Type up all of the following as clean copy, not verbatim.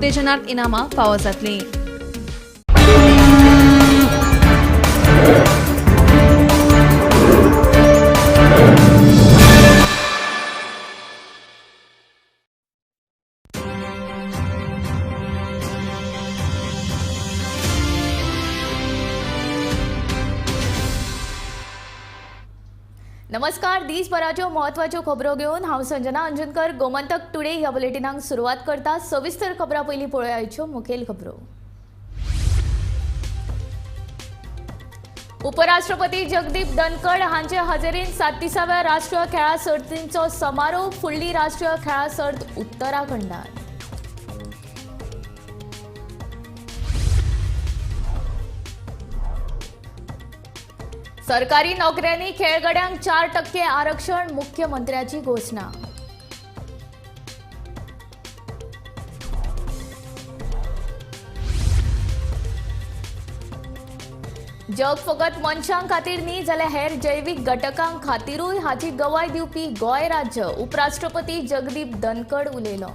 उत्तेजनार्थ इनामां फावो जातलीं. नमस्कार, दिसभराच्यो म्हत्वाच्यो खबरो घेवन हांव संजना अंजनकर गोमंतक टुडे ह्या बुलेटिनाक सुरवात करता. सविस्तर खबरां पयलीं पळोवया आयच्यो मुखेल खबरो. उपराष्ट्रपती जगदीप धनखड हांचे हजेरीन 37व्या राष्ट्रीय खेळां सर्तींचो समारोप. फुडली राष्ट्रीय खेळां सर्त उत्तराखंडात. सरकारी नोकऱ्यांनी खेळगड्यांक 4% आरक्षण, मुख्यमंत्र्याची घोषणा. जग फकत मनशां खातीर न्ही जाल्यार हेर जैवीक घटकां खातीरूय हाची गवाय दिवपी गोंय राज्य, उपराष्ट्रपती जगदीप धनखड उलयलो.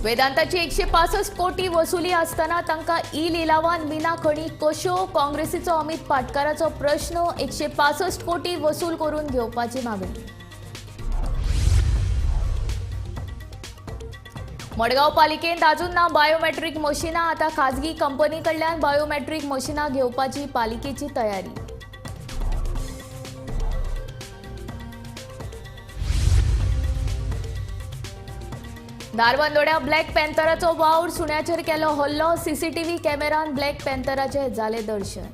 वेदांताची 165 कोटी वसुली आसतना तांकां ई लिलावान मिना खणी कश्यो, काँग्रेसीचो अमित पाटकाराचो प्रश्न. 165 कोटी वसूल करून घेवपाची मागणी. मडगांव पालिकेंत अजून ना बायोमेट्रीक मशिनां, आतां खाजगी कंपनी कडल्यान बायोमेट्रीक मशिनां घेवपाची पालिकेची तयारी. धारबांदोड्या ब्लॅक पॅन्थराचो वावर, सुण्याचेर केलो हल्लो, सीसीटीव्ही कॅमेरान ब्लॅक पॅन्थराचे जाले दर्शन.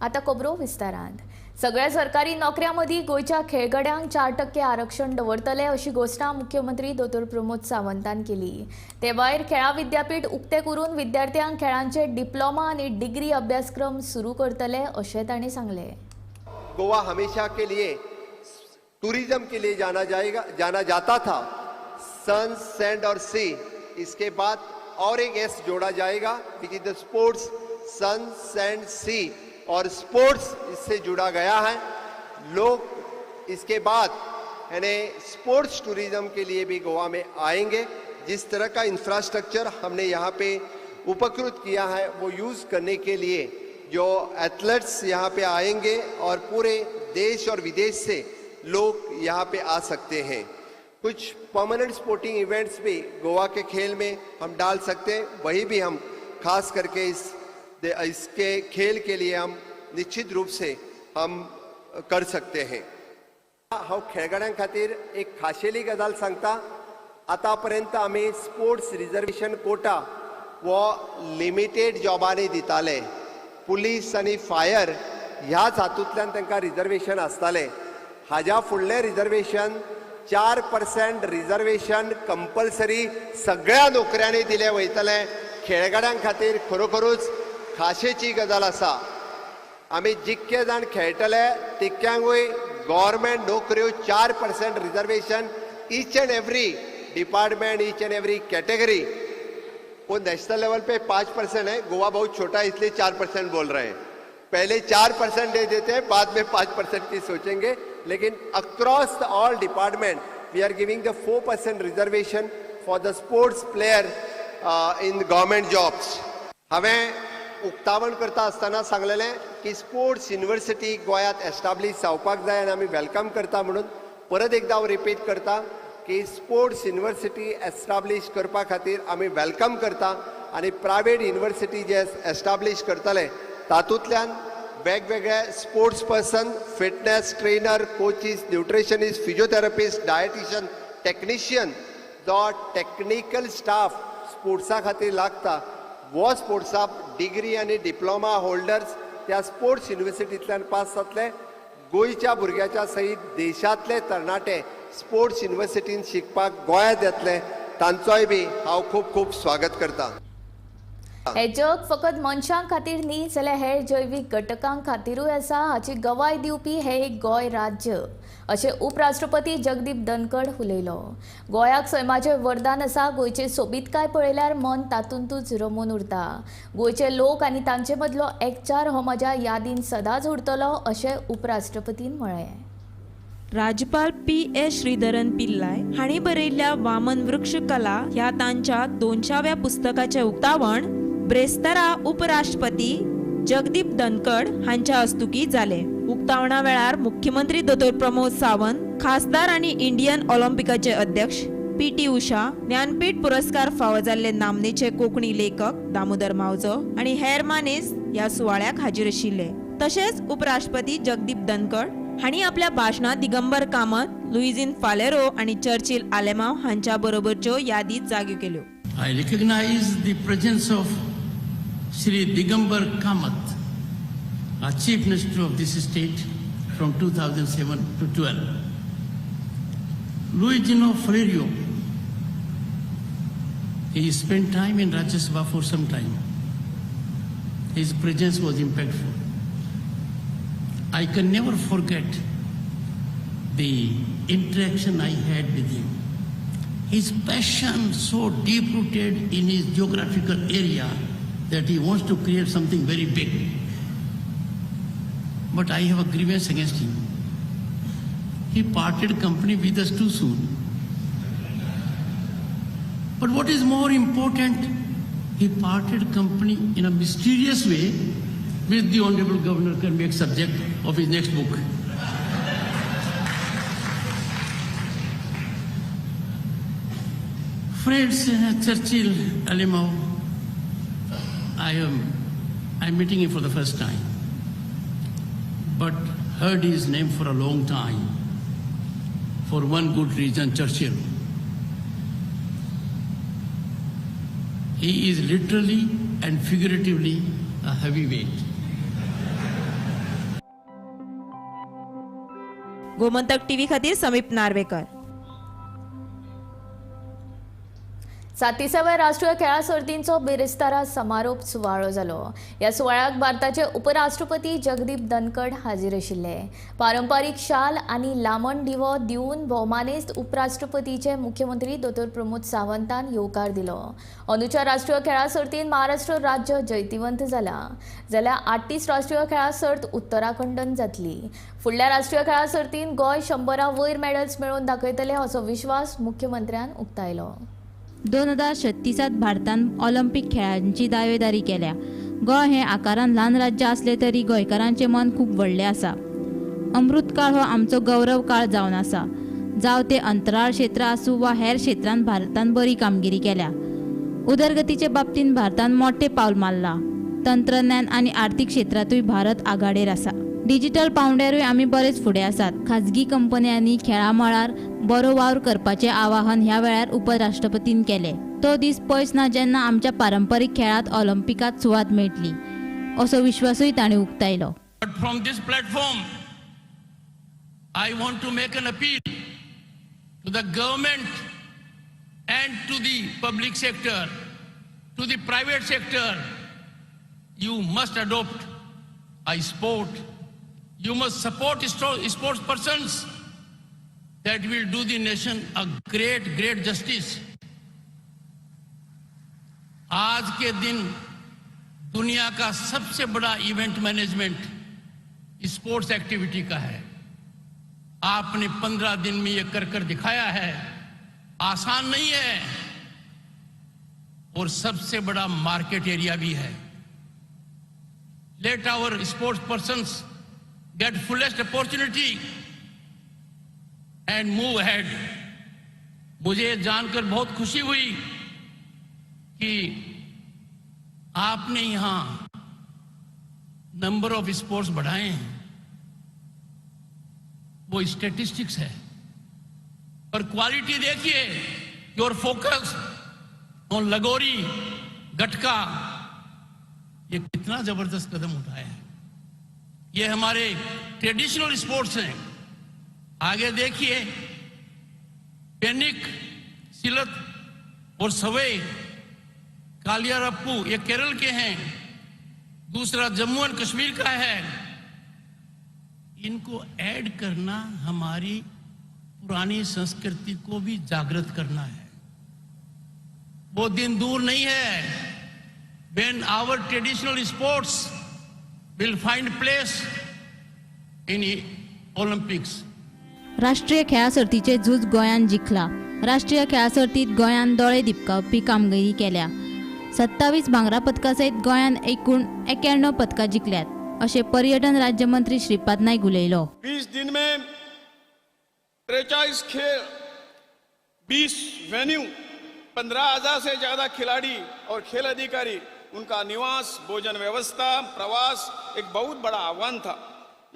आता खबरो विस्तारान. सगळ्या सरकारी नोकऱ्यां मदीं गोंयच्या खेळगड्यांक 4% आरक्षण दवरतले अशी घोशणा मुख्यमंत्री दोतोर प्रमोद सावंतान केली. ते भायर खेळां विद्यापीठ उक्तें करून विद्यार्थ्यांक खेळांचे डिप्लोमा आनी डिग्री अभ्यासक्रम सुरू करतले अशें तांणी सांगलें. गोवा हमेशा के लिए टूरिज्म के लिए जाना जाएगा, जाना जाता था. सन, सैंड और सी, इसके बाद और एक एस जोड़ा जाएगा, which is the sports. Sun, sand, sea Aur sports इससे जुड़ा गया है. लोग इसके बाद यानी स्पोर्ट्स टूरिज्म के लिए भी गोवा में आएंगे. जिस तरह का इंफ्रास्ट्रक्चर हमने यहाँ पे उपकृत किया है, वो यूज़ करने के लिए जो एथलेट्स यहाँ पे आएंगे और पूरे देश और विदेश से लोग यहाँ पे आ सकते हैं. कुछ परमानेंट स्पोर्टिंग इवेंट्स भी गोवा के खेल में हम डाल सकते हैं. वही भी हम खास करके इस इसके खेल के लिए हम निश्चित रूप से हम कर सकते हैं. हांव खेळगड्यां खातीर एक खाशेली गजाल सांगता. आतापर्यंत आमी स्पोर्ट्स रिजर्वेशन कोटा हो लिमिटेड जॉबांनी दिताले. पुलीस आनी फायर ह्याच हातूंतल्यान तांकां रिजर्वेशन आसतालें. हाज्या फुडलें रिजर्वेशन 4% रिजर्वेशन कंपल्सरी सगळ्या नोकऱ्यांनी दिलें वयतलें. खेळगड्यां खातीर खरोखरूच खाशेची गजाल आसा. आमी जितके जाण खेळटले तितक्यांकूय गव्हर्मेंट नोकऱ्यो 4% reservation each and every department, each and every category. वो नेशनल लेवल पे 5% है, गोवा बहुत छोटा है इसलिए 4% बोल रहे हैं. पहले 4% दे देते हैं, बाद में 5% की सोचेंगे. लेकिन across the all department we are giving the 4% reservation for the sports player in government jobs. हांवें उक्तावण करता आसतना सांगलेलें की स्पोर्ट्स युनिवर्सिटी गोंयांत एस्टाब्लीश जावपाक जाय आनी आमी welcome करता म्हणून. परत एकदां हांव रिपीट करता की स्पोर्ट्स युनिवर्सिटी एस्टाब्लीश करपा खातीर आमी welcome करता आनी प्रायवेट युनिवर्सिटी जे एस्टाब्लीश करतले तातूंतल्यान वेगवेगळे sports person, fitness trainer, coaches, nutritionist, physiotherapist, dietitian, technician, जो टॅक्निकल स्टाफ स्पोर्ट्सा खातीर लागता वो स्पोर्ट्सा डिग्री आनी डिप्लोमा होल्डर्स त्या स्पोर्ट्स युनिवर्सिटींतल्यान पास जातले. गोंयच्या भुरग्याच्या सहीत देशांतले तरणाटे स्पोर्ट्स युनिवर्सिटीन शिकपाक गोंयांत येतले, तांचोय बी हांव खूब खूब स्वागत करता. हे जग फकत मनशां खातीर न्ही जाल्यार हेर जैवीक घटकां खातीरूय आसा हाची गवाय दिवपी हे एक गोंय राज्य अशें उपराष्ट्रपती जगदीप धनखड उलयलो. गोंयाक सैमाचें वरदान आसा. गोंयची सोबीतकाय पळयल्यार मन तातूंतच रमून उरता. गोंयचे लोक आनी तांचे मदलो एकचार हो म्हज्या यादीन सदांच उरतलो अशें उपराष्ट्रपतीन म्हळें. राज्यपाल पी.एस. श्रीधरन पिल्लाय हांणी बरयल्ल्या वामन वृक्ष कला ह्या तांच्या 200व्या पुस्तकाचें उक्तावण ब्रेस्तारा उपराष्ट्रपती जगदीप धनखड हांच्या हस्तुकीं जालें. उक्तावणा वेळार मुख्यमंत्री दोतोर प्रमोद सावंत, खासदार आनी इंडियन ऑलिम्पिकाचे अध्यक्ष पी.टी. उषा, ज्ञानपीठ पुरस्कार फावो जाल्ले नामनेचे कोंकणी लेखक दामोदर मावजो आनी हेर मानेस्त ह्या सुवाळ्याक हाजीर आशिल्ले. तशेंच उपराष्ट्रपती जगदीप धनखड हांणी आपल्या भाशणांत दिगंबर कामत, लुईझिन फालेरो आनी चर्चिल आलेमाव हांच्या बरोबरच्यो यादी जाग्यो केल्यो. I recognize the presence of Shri Digambar Kamath, a Chief Minister of this state from 2007 to 12. Luizinho Faleiro, he spent time in Rajya Sabha for some time. His presence was impactful. I can never forget the interaction I had with him. His passion so deep-rooted in his geographical area that he wants to create something very big. But I have a grievance against him. He parted company with us too soon. But what is more important, he parted company in a mysterious way which the Honorable Governor can make subject of his next book. Friends, Churchill Alemao, I'm meeting him for the first time, but heard his name for a long time. For one good reason, Churchill. He is literally and figuratively a heavyweight. Gomantak TV खातीर समीप नार्वेकर. 37व्या राष्ट्रीय खेळां सर्तींचो बिरेस्तारा समारोप सुवाळो जालो. ह्या सुवाळ्याक भारताचे उपराष्ट्रपती जगदीप धनखड हाजीर आशिल्ले. पारंपारीक शाल आनी लामण दिवो दिवन भोवमानेस्त उपराष्ट्रपतीचे मुख्यमंत्री दोतोर प्रमोद सावंतान येवकार दिलो. अंदूच्या राष्ट्रीय खेळां सर्तींत महाराष्ट्र राज्य जैतिवंत जाला, जाल्यार 38 राष्ट्रीय खेळां सर्त उत्तराखंडान जातली. फुडल्या राष्ट्रीय खेळां सर्तींत गोंय 100 वयर मेडल्स मेळोवन दाखयतले असो विश्वास मुख्यमंत्र्यान उक्तायलो. 2036 भारतान ऑलिम्पिक खेळांची दावेदारी केल्या. गोंय हें आकारान ल्हान राज्य आसलें तरी गोंयकारांचें मन खूब व्हडलें आसा. अमृतकाळ हो आमचो गौरव काळ जावन आसा. जावं तें अंतराळ क्षेत्र आसूं वा हेर क्षेत्रांत भारतान बरी कामगिरी केल्या. उदरगतीचे बाबतींत भारतान मोठें पावल मारलां. तंत्रज्ञान आनी आर्थीक क्षेत्रांतूय भारत आघाडेर आसा. डिजिटल पावंड्यारूय आमी बरेच फुडें आसात. खाजगी कंपन्यांनी खेळां मळार बरो वावर करपाचें आवाहन ह्या वेळार उपराष्ट्रपतीन केलें. तो दीस पयस ना जेन्ना आमच्या पारंपारीक खेळांत ऑलिम्पिकांत सुवात मेळटली असो विश्वासूय तांणी उक्तायलो. But from this platform, I want to make an appeal to the government and to the public sector, to the private sector. You must adopt a sport. You must support sports persons that will do the nation a great, great justice. आज K दिन दुनिया का सबसे बड़ा event management sports activity का है. आपने 15 दिन में ये कर कर दिखाया है. आसान नहीं है और सबसे बड़ा मार्केट एरिया भी है. Let our sports persons get fullest opportunity and move ahead. मुझे जानकर बहुत खुशी हुई कि आपने यहां नंबर ऑफ स्पोर्ट्स बढ़ाए हैं. वो स्टेटिस्टिक्स है, पर क्वालिटी देखिए. Your focus on लगोरी, गटका, ये कितना जबरदस्त कदम उठाया है. ये हमारे ट्रेडिशनल स्पोर्ट्स हैं. आगे देखिए, पेनिक, सिलत और सवे कालियारप्पू, ये केरल के हैं, दूसरा जम्मू एंड कश्मीर का है। इनको ऐड करना हमारी पुरानी संस्कृति को भी जागृत करना है। वो दिन दूर नहीं है when our traditional sports will find place in Olympics. राष्ट्रीय खेळां सर्तीचें झूज गोंयान जिखला. राष्ट्रीय खेळां सर्तीत गोंयान दोळे दिपकावपी कामगिरी केल्या. 27 भांगरा पदकां सयत गोंयान एकूण 91 पदकां जिखल्यात अशें पर्यटन राज्यमंत्री श्रीपाद नायक उलयलो. 20 दिन में 43 खेल, 20 वेन्यू, 15,000 से ज्यादा खिलाड़ी और खेल अधिकारी, उनका निवास, भोजन व्यवस्था, प्रवास एक बहुत बड़ा आह्वान था,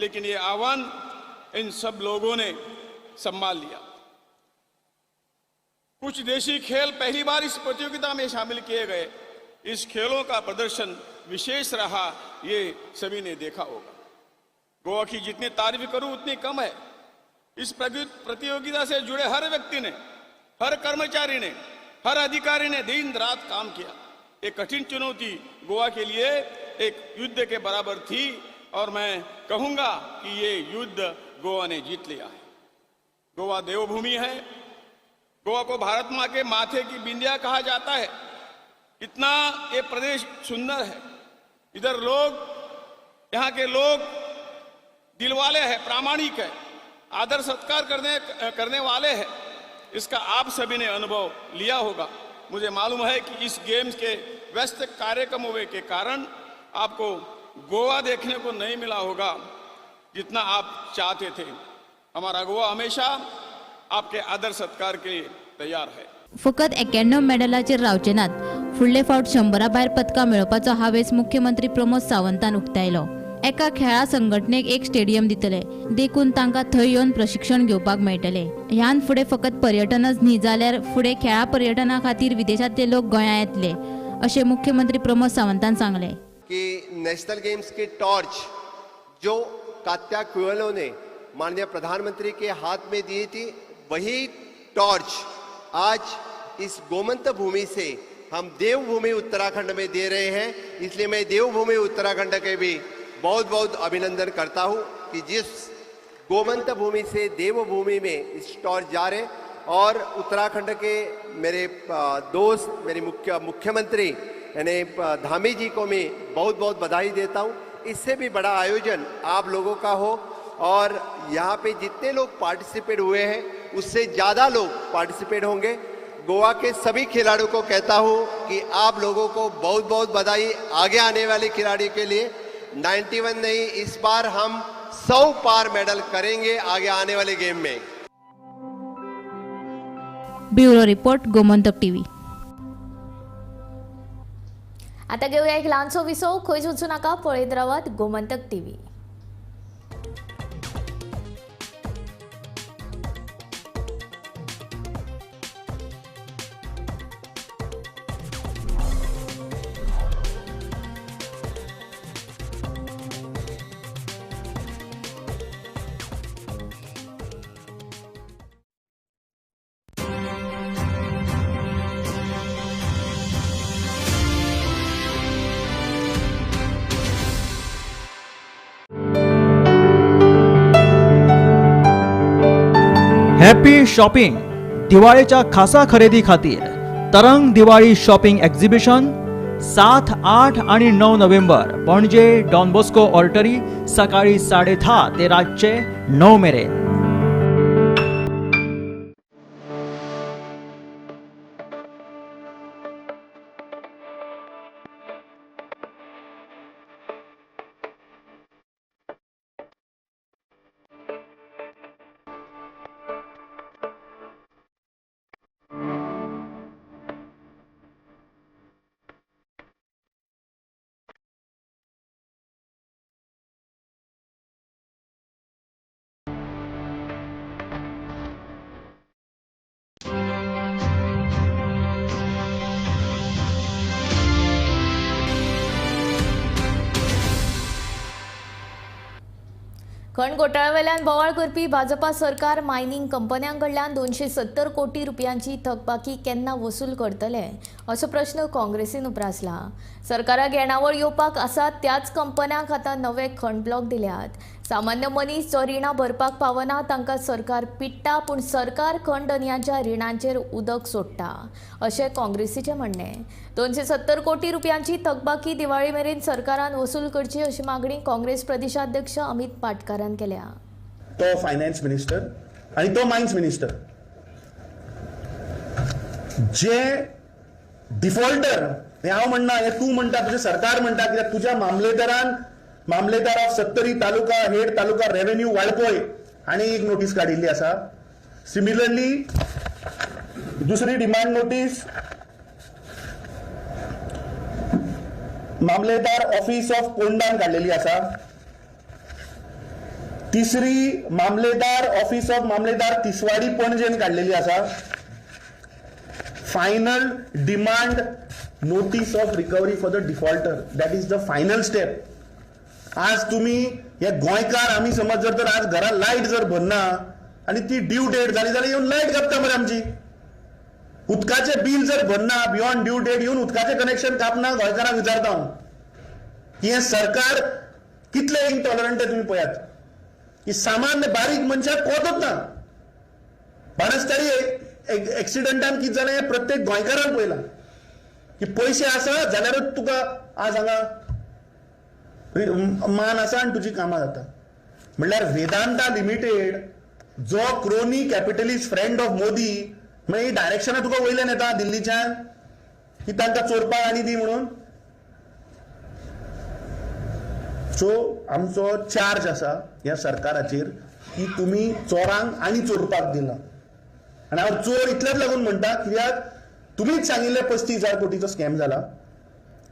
लेकिन ये आह्वान इन सब लोगों ने संभाल लिया। कुछ देशी खेल पहली बार इस प्रतियोगिता में शामिल किए गए। इस खेलों का प्रदर्शन विशेष रहा, ये सभी ने देखा होगा। गोवा की जितनी तारीफ करूं उतनी कम है। इस प्रतियोगिता से जुड़े हर व्यक्ति ने, हर कर्मचारी ने, हर अधिकारी ने दिन रात काम किया। एक कठिन चुनौती गोवा के लिए एक युद्ध के बराबर थी और मैं कहूंगा कि ये युद्ध गोवा ने जीत लिया है। गोवा देवभूमि है। गोवा को भारत माँ के माथे की बिंदिया कहा जाता है। इतना ये प्रदेश सुंदर है। इधर लोग, यहाँ के लोग दिलवाले हैं, प्रामाणिक है, आदर सत्कार करने वाले हैं। इसका आप सभी ने अनुभव लिया होगा। मुझे मालूम है कि इस गेम्स के व्यस्त कार्यक्रमों के कारण आपको गोवा देखने को नहीं मिला होगा जितना आप चाहते थे। हमारा गोवा हमेशा आपके आदर सत्कार के लिए तैयार है। फकत 91 मेडलाचेर रावचे नात, फुडले फावट 100 भायर पदकां मेळोवपाचो हावेस मुख्यमंत्री प्रमोद सावंतान उक्तायलो. एका खेळा संघटनेक एक स्टेडियम दितले, देखून तांकां थंय येवन प्रशिक्षण घेवपाक मेळटले. ह्यान फुडें फकत पर्यटनच न्ही जाल्यार फुडें खेळा पर्यटना खातीर विदेशांतले लोक गोंया येतले अशें मुख्यमंत्री प्रमोद सावंतान सांगलें. की नेशनल गेम्स की टॉर्च जो कात्या कुएलो ने माननीय प्रधानमंत्री के हाथ में दी थी, वही टॉर्च आज इस गोमंत भूमि से हम देवभूमि उत्तराखंड में दे रहे हैं। इसलिए मैं देवभूमि उत्तराखंड के भी बहुत बहुत अभिनंदन करता हूं कि जिस गोमंत भूमि से देवभूमि में इस टॉर्च जा रहे और उत्तराखंड के मेरे दोस्त, मेरे मुख्यमंत्री यानी धामी जी को मैं बहुत बहुत बधाई देता हूं। इससे भी बड़ा आयोजन आप लोगों का हो और यहाँ पे जितने लोग पार्टिसिपेट हुए हैं उससे ज़्यादा लोग पार्टिसिपेट होंगे। गोवा के सभी खिलाड़ियों को कहता हूँ कि आप लोगों को बहुत बहुत बधाई। आगे आने वाले खिलाड़ी के लिए 91 नहीं, इस बार हम 100 पार मेडल करेंगे आगे आने वाले गेम में। Bureau report, Gomantak TV. आता घेऊया एक ल्हानसो विसव. खंयच वचूं नाका, पळयत रावात गोमंतक टीव्ही. हॅपी शॉपिंग दिवाळेच्या खासा खरेदी खातीर तरंग दिवाळी शॉपिंग एक्झिबिशन 7, 8 आणि 9 नोव्हेंबर पणजे डॉन बॉस्को ऑर्टरी सकाळी 10:30 ते रातचे 9 मेरेन. खण घोटाळ्यावेल्यान बोवाळ करपी भाजपा सरकार मायनिंग कंपन्यां कडल्यान 270 कोटी रुपयांची थकबाकी केन्ना वसूल करतले असो प्रश्न काँग्रेसीन उप्रासला. सरकाराक येणावळ येवपाक आसा त्याच कंपन्यांक आतां नवे खण ब्लॉक दिल्यात. सामान्य मनीस जो रिणां भरपाक पावना तांकां सरकार पिडटा, पूण सरकार खण धनयांच्या रिणांचेर उदक सोडटा अशें काँग्रेसीचें म्हणणें. 270 कोटी रुपयांची थकबाकी दिवाळी मेरेन सरकारान वसूल करची अशी मागणी काँग्रेस प्रदेशाध्यक्ष अमित पाटकारान केल्या. तो फायनान्स मिनिस्टर आणि तो मायन्स मिनिस्टर जे डिफॉल्टर, हे हांव म्हणना, हे तूं म्हणटा, तुजें सरकार म्हणटा, कित्याक तुज्या मामलेदारान, मामलेदार of Sattari taluka head taluka revenue Valpoi हांणी एक नोटीस काडिल्ली आसा. सिमिलरली दुसरी डिमांड नोटीस मामलेदार ऑफिस ऑफ पोंडान काडलेली आसा. तिसरी मामलेदार ऑफिस ऑफ मामलेदार तिसवाडी पणजेन काडलेली आसा. Final demand notice of recovery for the defaulter, that is the final step. आज तुम्ही हे गोंयकार आमी समज जर तर आज घरा लायट जर भरना आनी ती ड्यू डेट जाली जाल्यार येवन लायट कापता मरे आमची. उदकाचें बील जर भरना बियॉन्ड ड्यू डेट येवन उदकाचें कनेक्शन कापना. गोंयकारांक विचारता हांव की हें सरकार कितलें इनटॉलरंट तुमी पळयात की सामान्य बारीक मनशाक कोतच ना. बाणस्तारी एक्सिडंटान कितें जालें हें प्रत्येक गोंयकारान पळयलां की पयशे आसा जाल्यारूच तुका आज हांगा मान आसा आनी तुजी कामां जाता. म्हणल्यार वेदांता लिमिटेड जो crony capitalist friend of Modi, म्हळ्यार ही डायरेक्शनां तुका वयल्यान येता दिल्लीच्यान की तांकां चोरपाक आनी दी म्हणून. सो आमचो चार्ज आसा ह्या सरकाराचेर की तुमी चोरांक आनी चोरपाक दिला. आनी हांव चोर इतल्याच लागून म्हणटा कित्याक तुमीच सांगिल्लें 35,000 कोटीचो स्कॅम जाला,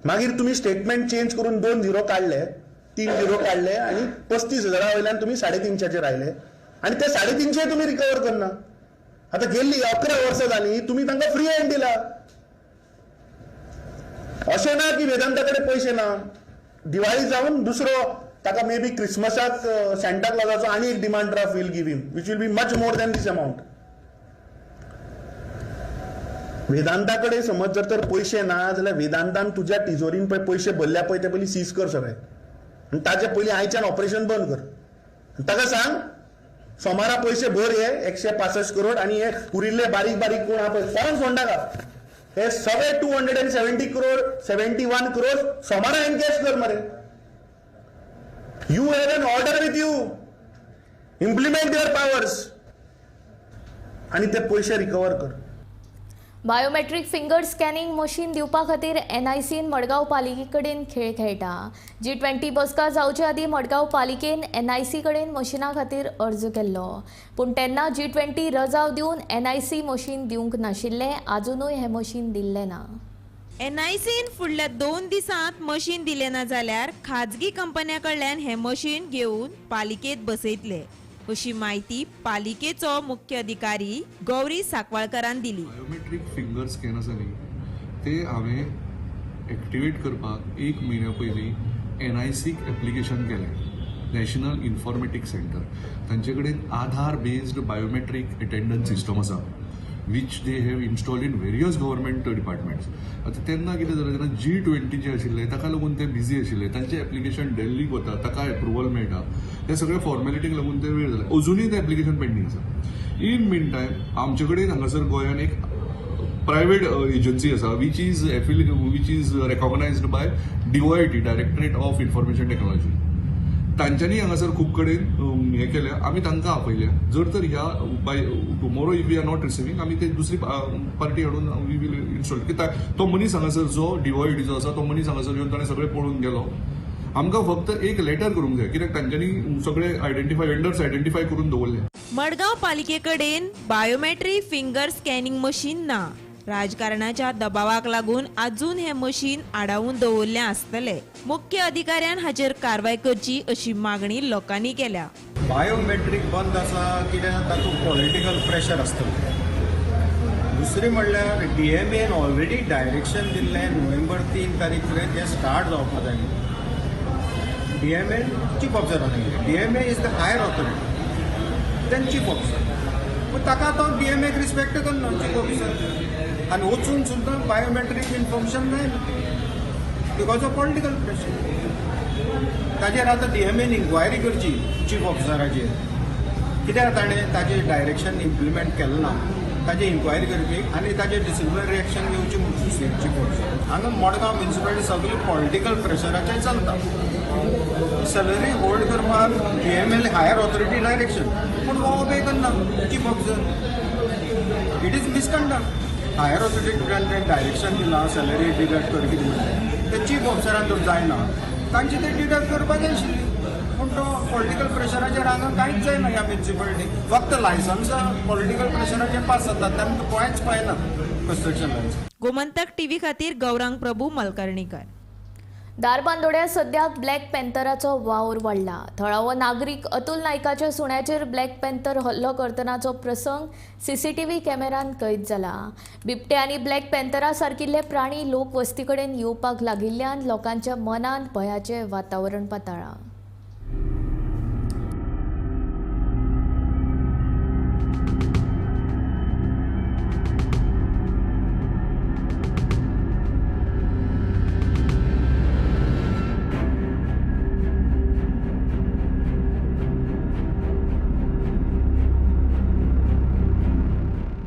मागीर तुमी स्टेटमेंट चेंज करून 2 झिरो काडले, 3 झिरो काडले आनी 35,000 वयल्यान तुमी 350चेर आयले आनी ते 350 तुमी रिकवर करना. आतां गेल्ली 11 वर्सां जालीं तुमी तांकां फ्री हँड दिला. अशें ना की वेदांता कडेन पयशे ना. दिवाळी जावन दुसरो ताका मे बी क्रिसमसाक सँटा क्लॉजाचो आनी एक demand draft will give him which will be much more than this amount. Vedanta कडेन समज जर तर पयशे ना जाल्यार वेदांतान तुज्या तिजोरीन पळय पयशे भरल्या पळय ते पयलीं सीज कर सगळे आनी ताजे पयलीं आयच्यान ऑपरेशन बंद कर. ताका सांग सोमारा पयशे भर हे 165 करोड आनी हे उरिल्ले बारीक बारीक कोण आहा पळय कोण सोडनाका, हे सगळे 270 करोड 71 करोड सोमारा एनकॅश कर मरे. You have an order with you, implement your powers आनी ते पयशे रिकवर कर. बायोमेट्रीक फिंगर स्कॅनिंग मशीन दिवपा खातीर एनआयसीन मडगांव पालिके कडेन खेळ खेळटा. G20 बसका जावचे आदीं मडगांव पालिकेन एनआयसी कडेन मशिना खातीर अर्ज केल्लो, पूण तेन्ना G20 रजाव दिवन एनआयसी मशीन दिवंक नाशिल्लें. आजुनूय हें मशीन दिल्लें ना. एनआयसीन फुडल्या 2 दिसांत मशीन दिलें ना जाल्यार खाजगी कंपन्यां कडल्यान हें मशीन घेवन पालिकेंत बसयतले अशी माहिती पालिकेचो मुख्य अधिकारी गौरी साकवाळकरान दिली. बायोमेट्रीक फिंगर स्कॅन आसा न्ही ते हांवें एक्टिवेट करपाक 1 म्हयन्या पयलीं एनआयसीक एप्लिकेशन केलें, नॅशनल इन्फॉर्मेटिक्स सेंटर. तांचे कडेन Aadhaar based biometric attendance system आसा which they have installed in various government departments. आतां तेन्ना कितें जालें, तेन्ना G20 जे आशिल्ले ताका लागून ते बिजी आशिल्ले, तांचें एप्लिकेशन दिल्लीक वता, ताका एप्रुवल मेळटा, ते सगळे फॉर्मेलिटीक लागून ते वेळ जाले. अजुनूय तें एप्लिकेशन पेंडींग आसा. इन मीन टायम आमचे कडेन हांगासर गोंयान एक प्रायवेट एजन्सी आसा which is recognised by DOIT, directorate of information technology. तांच्यांनी हांगासर खूब कडेन हें केलें, आमी तांकां आपयलें. जर तर ह्या by tomorrow if we are not receiving, आमी ते दुसरी पार्टी हाडून we will install. कित्याक तो मनीस हांगासर जो डीओआयटीचो आसा तो मनीस हांगासर येवन ताणें सगळें पळोवन गेलो. आमकां फक्त एक लेटर करूंक जाय कित्याक तांच्यांनी सगळे आयडेंटिफाय वेंडर्स आयडेंटिफाय करून दवरले. मडगांव पालिके कडेन बायोमेट्रीक फिंगर स्कॅनिंग मशीन ना. राजकारणाच्या दबावाक लागून अजून हे मशीन आडावून दवरलें आसतलें. मुख्य अधिकाऱ्यान हाचेर कारवाय करची अशी मागणी लोकांनी केल्या. बायोमेट्रीक बंद आसा कित्याक तातूंत पॉलिटिकल प्रेशर आसतलें. दुसरें म्हणल्यार डीएमएन ऑलरेडी डायरेक्शन दिल्लें नोव्हेंबर 3 तारीख पर्यंत हें स्टार्ट जावपा जाय. D M N chief ऑफिसरान गेले. D M A is the higher authority than chief officer, पूण ताका तो डी एम एक रिस्पेक्ट करना चीफ ऑफिसर, आनी वचून सुद्दां बायोमेट्रीक इन्फॉर्मेशन मेळना because of political pressure. ताजेर आतां डी एम एन इन्क्वायरी करची चीफ ऑफिसराचेर, कित्याक ताणें ताजें डायरेक्शन इम्प्लिमेंट केलें ना, ताजी इन्क्वायरी करपी आनी ताजेर डिसिप्लिनरी एक्शन घेवची म्हणून चीफ ऑफिसर. हांगा मडगांव म्युनिसिपालिटी सगळी पॉलिटिकल प्रेशराचेर चलता. सॅलरी होल्ड करपाक D M L higher authority direction, पूण हो ओबे करना chief officer. It is misconduct. Higher authority direction दिलां सॅलरी डिडक्ट कर कितें म्हणलें ते चीफ ऑफिसरान जर जायना तांची ते डिडक्ट करपाक जाय आशिल्ली, पूण तो पॉलिटिकल प्रेशराचेर हांगा कांयच जायना. ह्या म्युनिसिपालिटी फक्त लायसन्सां पॉलिटिकल प्रेशराचेर पास जातात, तेन्ना कांयच पळयना कन्स्ट्रक्शन लायसन्स. गोमंतक टीव्ही खातीर गौरांग प्रभू मलकर्णीकर. धारबांदोड्या सद्याक ब्लॅक पॅन्थराचो वावर वाडला. थळावो नागरीक अतुल नायकाच्या सुण्याचेर ब्लॅक पॅन्थर हल्लो करतनाचो प्रसंग सीसीटीव्ही कॅमेरान कैद जाला. बिबटे आनी ब्लॅक पॅन्थरा सारकिल्ले प्राणी लोक वस्ती कडेन येवपाक लागिल्ल्यान लोकांच्या मनांत भंयाचें वातावरण पातळ्ळां.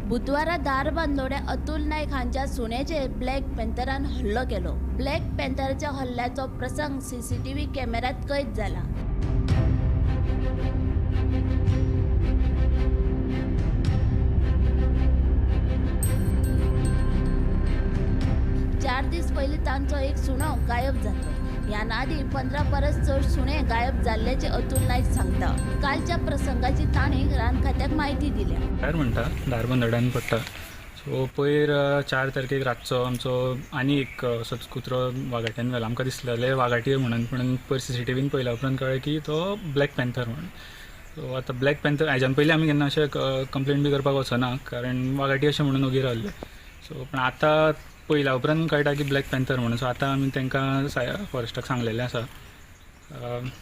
बुधवारा धारबांदोड्या अतुल नायक हांच्या सुण्याचेर ब्लॅक पॅन्थरान हल्लो केलो. ब्लॅक पॅन्थराच्या हल्ल्याचो प्रसंग सीसीटीव्ही कॅमेऱ्यात कैद जाला. चार दीस पयलीं तांचो एक सुणो गायब जालो. ह्या आदी 15 परस चड सुणे गायब जाल्ल्याचे अतुल नायक सांगता. कालच्या प्रसंगाची तांणी रान खात्याक म्हायती दिल्या. भायर म्हणटा धारबांदोड्यान पडटा. सो पयर 4 तारखेक रातचो आमचो आनी एक असोच कुत्रो वागाट्यान व्हेला. आमकां दिसलेलें वागाटी म्हणून, पूण पयर सीसीटीव्हीन पळयल्या उपरांत कळ्ळें की तो ब्लॅक पॅन्थर म्हणून. सो आतां ब्लॅक पॅन्थर हाज्यान पयलीं आमी केन्ना अशें कंप्लेन बी करपाक वचना, कारण वागाटी अशें म्हणून ओगी रावल्ले. सो पूण आतां पयल्या उपरांत कळटा की ब्लॅक पॅन्थर म्हणून. सो आतां आमी तांकां फॉरेस्टाक सांगलेलें आसा.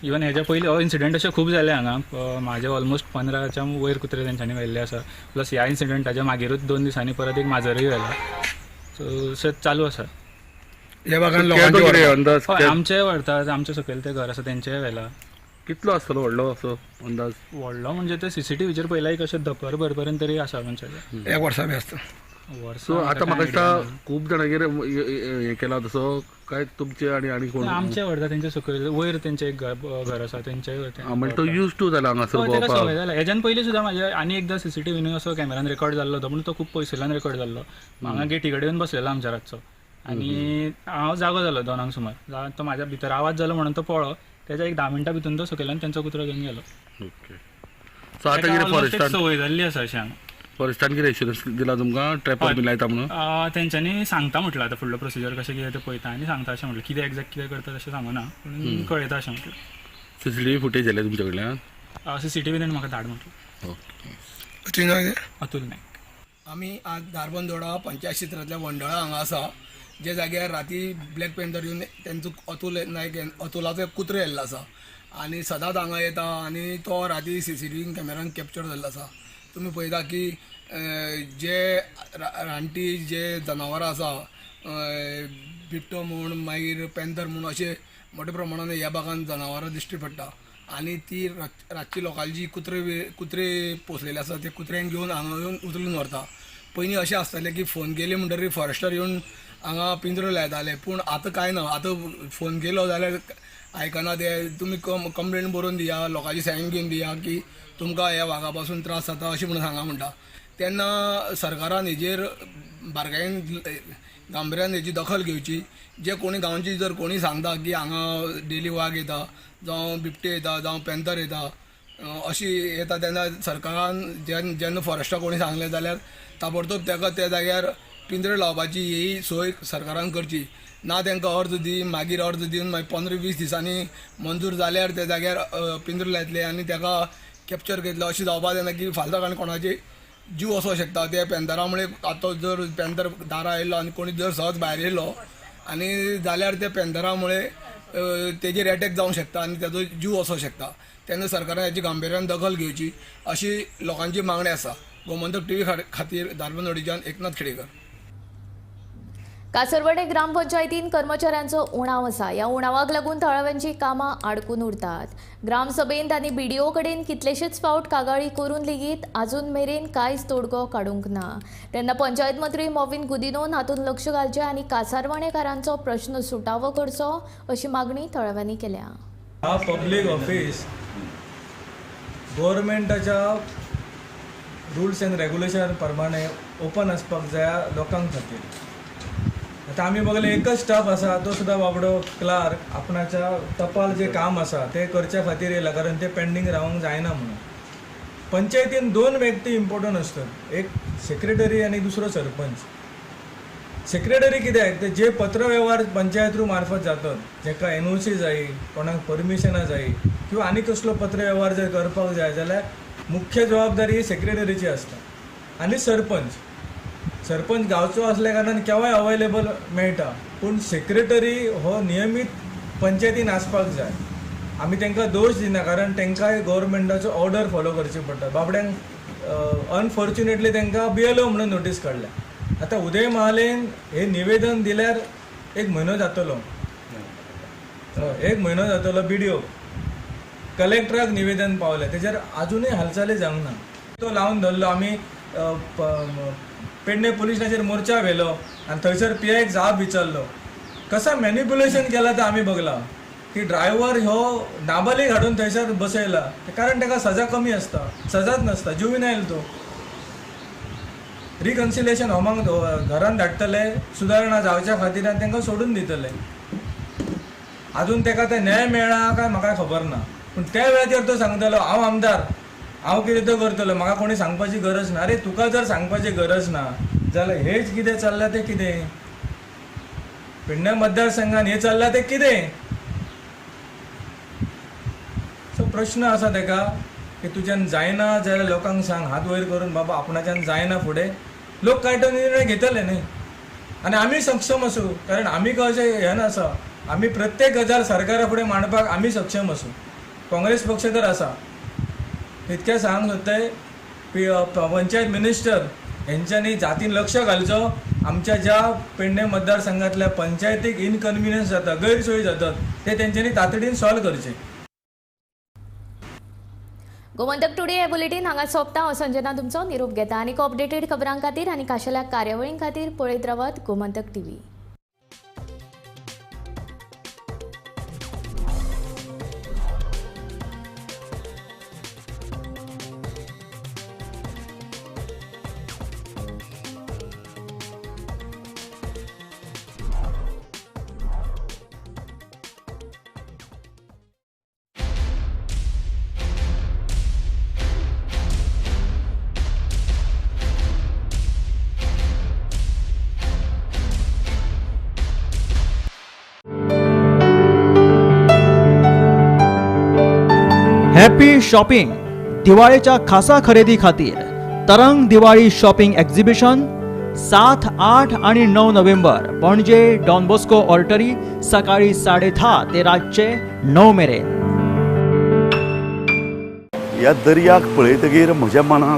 इवन हेज्या पयलीं हो इन्सिडंट अशें खूब जाले हांगा. म्हाजे ऑलमोस्ट 15च्या वयर कुत्रे तेंच्यांनी व्हेल्ले आसा. प्लस ह्या इन्सिडंटाच्या मागीरूच 2 दिसांनी परत एक माजरूय व्हेला. सो अशें चालू आसा. हय, आमचेय व्हरतात. आमचे सकयल तें घर आसा तेंचेय व्हेला. कितलो आसतलो व्हडलो असो अंदाज? व्हडलो म्हणजे ते सीसीटीव्हीचेर पळयल्यार एक अशें धपर भरपर्यंत तरी आसा मनशाचें. एक वर्सा बी आसता. सो आतां म्हाका दिसता खूब जाणांगेर हें केलां तसो काय तुमचे आनी आनी कोण? आमचे व्हरता तेंचे सकयल वयर तेंचें एक घर आसा तेंचेय व्हरता. म्हणजे तो यूज टू जाला हांगासर ताका सवय जाला. हेज्यान पयलीं सुद्दां म्हाजे आनी एकदां सीसीटीव्हीन असो कॅमेरान रेकॉर्ड जाल्लो तो, पूण तो खूब पयसुल्ल्यान रेकॉर्ड जाल्लो. हांगा गेटी कडेन येवन बसलेलो आमच्या रातचो आनी हांव जागो जालो 2 सुमार. तो म्हाज्या भितर आवाज जालो म्हणून तो पळो, तेज्या एक 10 मिनटां भितून तो सकयल्यान तेंचो कुत्रो घेवन गेलो. ओके. सो आतां कितें फॉरेस्टान सवय जाल्ली आसा अशें हांगा. फॉरेस्टान कितें एश्युरन्स दिला तुमकां ट्रॅपर बी लायता म्हणून? तेंच्यांनी सांगता म्हटलं आतां फुडलो प्रोसिजर कशें कितें तें पळयता आनी सांगता अशें म्हटलें. कितें एग्जॅक्ट कितें करता तशें सांगूना, पूण कळयता अशें म्हटलें. सीसीटीव्ही फुटेज आयल्या तुमच्या कडल्यान? सीसीटीव्ही ताणें म्हाका धाड म्हटलें. ओके. अतुल नायक. आमी आज धारबांदोडा पंचायत क्षेत्रांतल्या वंडळा हांगा आसा, जे जाग्यार राती ब्लॅक पॅन्थर येवन तेंचो अतुल नायक अतुलाचो एक कुत्रो येयल्लो आसा आनी सदांच हांगा येता आनी तो राती सीसीटीव्ही कॅमेरान कॅप्चर जाल्लो आसा. तुमी पळयता की जे रानटी जे जनावरां आसा, बिबटो म्हूण मागीर पॅन्थर म्हूण अशे मोठ्या प्रमाणान ह्या भागान जनावरां दिश्टी पडटा आनी ती रातची लोकांची कुत्रे पोसलेले आसा ते कुत्र्यांक घेवन हांगा येवन उचलून व्हरता. पयलीं अशें आसतालें की फोन केले म्हणटकीर फॉरेस्टर येवन हांगा पिंजरो लायताले, पूण आतां कांय ना. आतां फोन केलो जाल्यार आयकना ते. तुमी कंप्लेन बरोवन दिया, लोकांची सायन घेवन दिया की तुमकां ह्या वागा पासून त्रास जाता अशें म्हणून सांगा म्हणटा. तेन्ना सरकारान हेजेर बारकायेन गांभिर्यान हेजी दखल घेवची. जे कोणी गांवची जर कोणी सांगता की हांगा डेली वाग येता जावं बिबटे येता जावं पॅन्थर येता अशी येता, तेन्ना सरकारान जेन्ना फॉरेस्टाक कोणी सांगलें जाल्यार ताबडतोब ताका त्या जाग्यार पिंजरे लावपाची ही सोय सरकारान करची. ना तांकां अर्ज दी, मागीर अर्ज दिवन मागीर 15-20 दिसांनी मंजूर जाल्यार त्या जाग्यार पिंजरो लायतले आनी ताका कॅप्चर करतले. अशें जावपा जायना की फाल्यां सकाळीं कोणाचे जीव वचोंक शकता. ते पॅन्थरा मुळे आतां जर पॅन्थर दारा आयलो आनी कोणी जर सहज भायर येयलो आनी जाल्यार त्या पॅन्थरा मुळे तेजेर एटॅक जावंक शकता आनी ताजो जीव वचोंक शकता. तेन्ना सरकारान हेची गांभिर्यान दखल घेवची अशी लोकांची मागणी आसा. गोमंतक टीव्ही खातीर धारबांदोडेच्यान एकनाथ खेडेकर. कासरवाडे ग्रामपंचायतीन कर्मचाऱ्यांचो उणाव आसा. ह्या उणावाक लागून थळाव्यांची कामां आडकून उरतात. ग्रामसभेन तांणी बीडीओ कडेन कितलेशेच फावट कागाळी करून लेगीत आजून मेरेन कांयच तोडगो काडूंक ना. तेन्ना पंचायत मंत्री मॉविन गुदिन्होन हातूंत लक्ष घालचें आनी कासारवाणेकारांचो प्रश्न सुटावो करचो अशी मागणी थळाव्यांनी केल्या. हा पब्लीक ऑफिस गव्हर्मेंटाच्या रुल्स एंड रेगुलेशन प्रमाणे ओपन आसपाक जाय लोकांक खातीर. आतां आमी बघले एकच स्टाफ आसा तो सुद्दां बाबडो क्लार्क आपणाच्या टपाल जें काम आसा तें करच्या खातीर येयला, कारण तें पेंडींग रावंक जायना म्हणून. पंचायतीन दोन व्यक्ती इम्पोर्टंट आसतात, एक सेक्रेटरी आनी दुसरो सरपंच. सेक्रेटरी कित्याक ते जे पत्रवेव्हार पंचायत थ्रू मार्फत जातात, जेका एनओसी जाय, कोणाक परमिशनां जाय किंवा आनी कसलो पत्रवेव्हार जर करपाक जाय जाल्यार मुख्य जबाबदारी ही सेक्रेटरीची आसता. आनी सरपंच, सरपंच गांवचो आसल्या कारणान केवाय अवेलेबल मेळटा, पूण सेक्रेटरी हो नियमीत पंचायतीन आसपाक जाय. आमी तांकां दोश दिना, कारण तांकांय गव्हर्मेंटाचो ऑर्डर फॉलो करची पडटा. बाबड्यांक अनफॉर्च्युनेटली तांकां बीएलओ म्हणून नोटीस काडल्या. आतां उदय महालेन हे निवेदन दिल्यार एक म्हयनो जातलो, एक म्हयनो जातलो. बीडीओ कलेक्टराक निवेदन पावलें, तेजेर आजुनूय हालचाली जावंक ना. तो लावन धरलो, आमी पेडणे पुलीस स्टेशनाचेर मोर्चा व्हेलो आनी थंयसर पीआयक जाप विचारलो. कसा मॅनिप्युलेशन केलां तें आमी बघलां की ड्रायव्हर हो नाबालीग हाडून थंयसर बसयला, कारण ताका सजा कमी आसता, सजाच नासता, जुविनायल तो. रिकन्सिलेशन होमाक घरान धाडटले, सुदारणा जावच्या खातीर आनी तांकां सोडून दितले. आजून ताका ते न्याय मेळ्ळा काय म्हाका खबर ना, पूण त्या वेळाचेर तो सांगतालो हांव आमदार, हांव कितें तें करतलो, म्हाका कोणी सांगपाची गरज ना. अरे तुका जर सांगपाची गरज ना जाल्यार हेच कितें चल्लां तें कितें? पेडणे मतदारसंघान हें चल्लां तें कितें? सो प्रश्न आसा ताका की तुज्यान जायना जाल्यार लोकांक सांग, हात वयर करून बाबा आपणाच्यान जायना, फुडें लोक काय तो निर्णय घेतले न्ही. आनी आमी सक्षम आसूं, कारण आमी कशें हें नासा, आमी प्रत्येक गजाल सरकारा फुडें मांडपाक आमी सक्षम आसूं. काँग्रेस पक्ष तर आसा. तितकें सांगूंक सोदताय, पंचायत मिनिस्टर हेंच्यांनी जातीन लक्ष घालचो. आमच्या ज्या पेडणे मतदारसंघातल्या पंचायतीक इनकन्विनियन्स जाता, गैरसोयी जातात, ते तेंच्यांनी तातडीन सॉल्व करचे. गोमंतक टुडे हे बुलेटीन हांगा सोंपता. हांव संजना तुमचो निरोप घेता. आनी अपडेटेड खबरां खातीर आनी खाशेल्या कार्यावळीं खातीर पळयत रावात गोमंतक टीव्ही. हॅपी शॉपिंग दिवाळेच्या खासा खरेदी खातीर तरंग दिवाळी शॉपिंग एक्झिबिशन 7, 8 आणि 9 नोव्हेंबर पणजे डॉन बॉस्को ऑर्टरी सकाळी 10:30 ते रातचे 9 मेरेन. ह्या दर्याक पळयतगीर म्हज्या मनाक